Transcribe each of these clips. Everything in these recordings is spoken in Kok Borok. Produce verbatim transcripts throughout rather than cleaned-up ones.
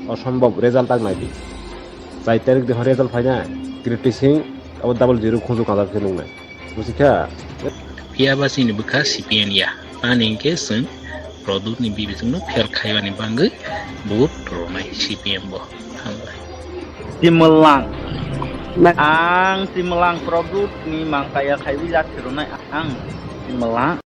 Osombob, result tak nai di. Char tarik de result phai na, kiritising abo double zero khunju kajak khe nung nai. Buji kha? Phiya ba chini bwkha C P M ya. Ani hwnkhe chwng Produt ni bibising no fail khaibani bangwi vote rwnai C P M bo. Hambai. Simwlang. Ang Simwlang Produt ni mangkaya khaiwi jak rwnai ang Simwlang.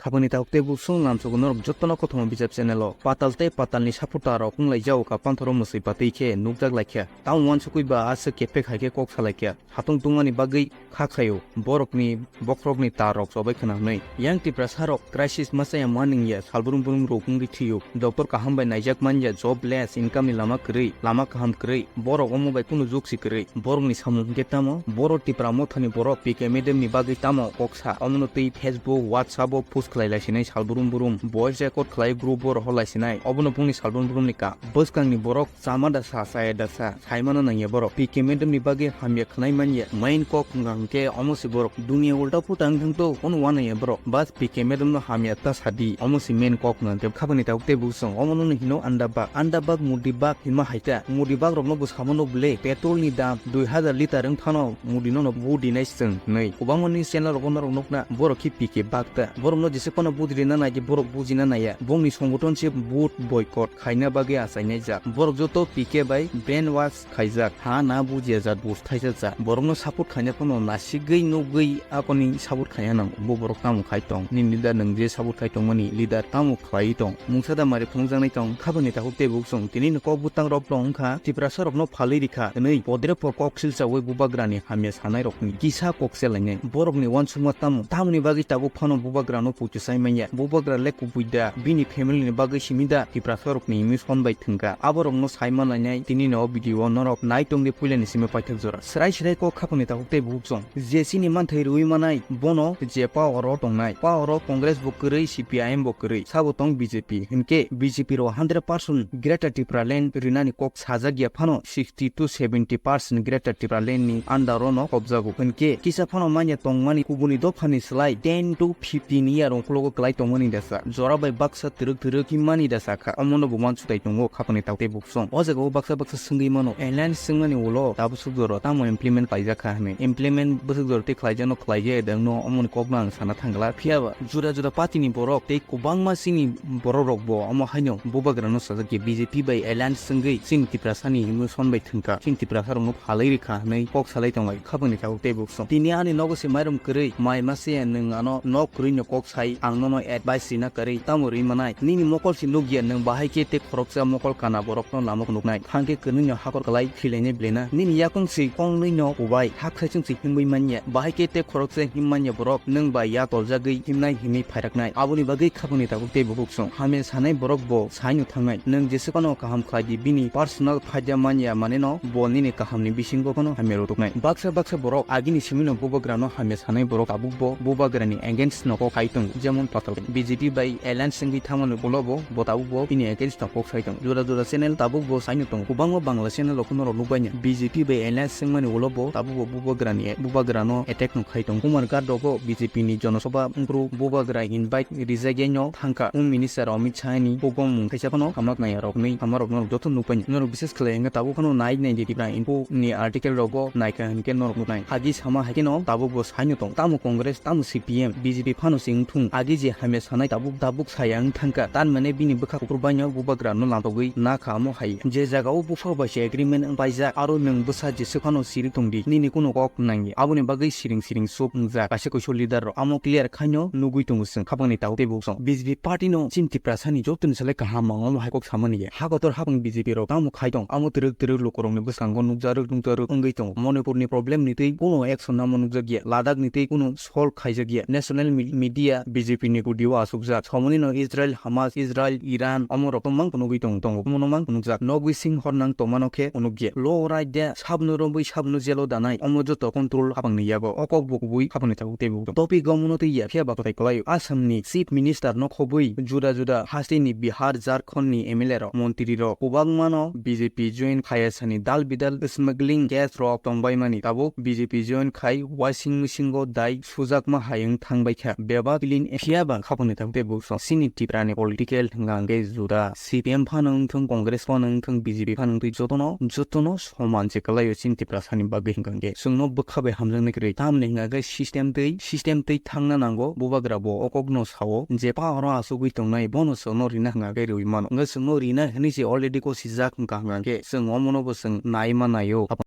Khapangni tabuk tei buksong lamsogo norok jotono kothoma bijap channel o. Patal tei patalni supporter rok wnglaijao ka panthoro mwswi patwi khe nukjak laikha. Tamo uansukwi ba aswk kepek hai khe kok salaikha. Hatung tungmani bagwi kha khlaio, borokni bokhorokni tar rok chobai khna hwnwi. Yang Tiprasa rok crisis machaya manwngya salbrum brum rok wngwi thwio. Doctor kaham bai naijak manya, jobless, income ni lama kwrwi, lama kaham kwrwi. Borok omo bai kunu jukse kwrwi. Borokni samung hwnkhe tamo? Boro Tipra mothani borok P K madam ni bagwi tamo kok sa? Omono twi Facebook, WhatsApp o post khlai lai sinai salbrum brum. Voice record khlai group o rohor lai sinai. Obono bongni salbrum brum ni ka. Bwskangni borok chama da sa, chaya da sa, saimano nangya borok. P K madam ni bagwi hamya khwnai manya. Main kok wngkha hwnkhe omo se borok. Dunia ulta puta wngthang to, kono uanaiya borok. Bas P K madam no hamya ta sadi. Omo se main kok wngkha hwnkhe khapangni tabuk tei buksong. Omono no hino anda bak. Anda bak, mudi bak hinma hai ta. Mudi bak rokno bo samano bwle. Petrol ni dam dui hazar litre wng phano mudi no no budi nai chwng hinwi. Kwbangma news channel rogo norok nukna borok khe P K bak ta. Borokno jesa phano budi rina nai khe borok bujina naiya. Bongni songothon se vote boycott khaina bagwi achainai jak. Borok joto P K bai brainwash khaijak. Ha na bujiya jat bus thaisa cha. Borokno support khaina phano nasigwi nugwi akoni support khaina nango. Bo borok tamo khai tong? Nini leader nwng je support khai tongmani leader tamo khlaiwi tong? Mungsa da mari phunukjaknai tong? Khapangni tabuk tei buksong tini ni kok bwtang rok tong wngkha Tiprasa rokno phalwi rikha hwnwi podre por kok silchawi bubagrani hamya sanai rokni kisa kok selainai. Borokni uansukma tamo? Tamoni bagwi tabuk phano bubagrano puitu sai manya? Bubagra le kubui da, bini family ni bagwi simi da Tiprasa rokni mission bai thwngkha? Aborokno sai manlainai tini no video o norok nai tongdi puilani simi paithak jora. Srai srai kok khapangni tabuk tei buksong. Je chini manthai rwi manai bono je power o tongnai. Power o Congress bo kwrwi, C P I M bo kwrwi, sabo tong B J P. Hinkhe B J P rok hundred percent Greater Tipraland rinani kok sajak ya phano sixty to seventy percent Greater Tipraland ni under o no kobjago. Hinkhe kisa phano manya tongmani kubuni dophani slai ten to fifteen year ungkulugo kwlai tongmani dasa. Jora bai baksa twrwk twrwk himmani dasa kha. Omono bo uansuk tai tongo khapangni tabuk tei buksong. O jaga o baksa baksa swngwi mano, alliance swngmani ulo tabuk swk jora tamo implement khlaijak kha hwnwi. Implement bwswk jora tei khlaijakno khlaijak ya dang no omoni kokno ang sana thangla. Phiya ba juda juda party ni borok tei kwbangma chini borok rok bo omo haino bubagrano sajak ya B J P bai alliance swngwi chini Tiprasa ni mission bai thwngkha. Chini Tiprasa rokno phalwi rikha hwnwi kok salai tonglai khapangni tabuk tei buksong. Tini ani nogo se mairum kwrwi, mai mase nwng ano nok kwrwi no kok sai, ang nono advice rina kwrwi, tamo rwi manai? Nini mokol se nukya, nwng bahai khe tei khoroksa mokol kana borokno lama nuknai. Thangkhe kwnwi no hakor kwlai khilainai belai na? Nini yakung se kongnwi no kubai, hak saichung se himwi manya. Bahai khe tei khoroksa him manya borok nwng bai yak toljagwi himnai himwi phairaknai. Aboni bagwi khapangni tabuk tei bubuksong. Hamya sanai borok bo saino thangnai. Nwng jesukano kaham khlai di, bini personal phaida manya maneno bo nini kahamni bisingo phano hamya rwtuknai. Baksa baksa borok agini simino bubagrano hamya sanai borok tabukbo bubagrani against no kok khai tongo, jemon patal B J P bai alliance wngwi thangmani ulo bo, bo tabukbo bini against no kok sai tongo. Jora jora channel tabukbo saino tongo. Kwbangma Bangla channel rok norok nukbaina B J P bai alliance wngmani ulo bo tabukbo bubagrani, bubagrano attack no khai tongo. Kumar Ghat rogo B J P ni Jonosabha wngkru bubagra invite rijak yaino thangkha. Home Minister Amit Shah ni bugomung kaisa phano hamnak nai rok ni, hama rok norok joto nukbaina. Norok bises khlai hwnkhe tabuk phano nai nai di Tipra Info ni article rogo naikha hwnkhe norok nuknai. Hagi sama hai kheno tabuk bo saino tong. Tamo Congress, tamo C P M, B J P phano se wngthung. Agi je hamya sanai tabuk tabuk saya wng thangkha. Tan mane bini bwkha kuphur baino bubagra no lantogwi nakha amo hai. Je jaga o bupha bai se agreement wng paijak. Aro nwng bwsa jesuk phano siri tongdi. Nini kuno kok nangya. Aboni bagwi siring siring suk wngjak. Kaisa kuisu leader rok amo clear khaino nugwi tongo chwng. Khapangni tabuk tei buksong. B J P party no chini Tiprasa ni joto ni salai kaham mango hai kok samani ya. Hakotor hapang B J P rok tamo khai tong. Amo twrwk twrwk lukurokni bwskango nukjarwk nukjarwk wngwi tongo. Manipur ni problem ni twi kuno action namo nukjakya. Ladakh ni twi kuno solve khaijakya. National mi-, media B J P ni gudio asukjak. Somoni no Israel, Hamas, Israel, Iran, omo rok tongmang phunugwi tong-, tongo. Omono mang phunukjak. Nogwi sing hor nang tongmano khe phunukya. Lo raida sabno romwi sabno jelo danai. Omo joto control hapangni yago. O kok bo kubui hapangni tabuk teibo. Topic omono tei ya phiya ba kwtai kwlaio. Assam ni Chief Minister no khobwi juda juda hasteni Bihar, Jharkhand ni M L A rok, montri rok kwbangma no B J P join khaya sani dal bidal smuggling case rok tongbaimani tabuk B J P join khai washing machine o dai sujakma hai wng thangbaikha. Bebak clean phiya ba khapangni tabuk teibo song. Chini Tripura ni political hwnkha hwnkhe juda C P M phano wngthung, Congress phano wngthung, B J P phano wngthung, jotono, jotono soman se kwlaio chini Tiprasani bagwi hwnkha hwnkhe. Chwngno bwkha bai hamjaknai kwrwi. Tamni hwnkha khe system twi, system twi thangna nango. Bubagra bo o kokno sao je power o achugwi tongnai bono chwngno rina hwnkha khe rwi mano. Hwnkhe chwngno rina hwnwi se already gosijak hwnkha hwnkha khe chwng omono bo chwng naima naio.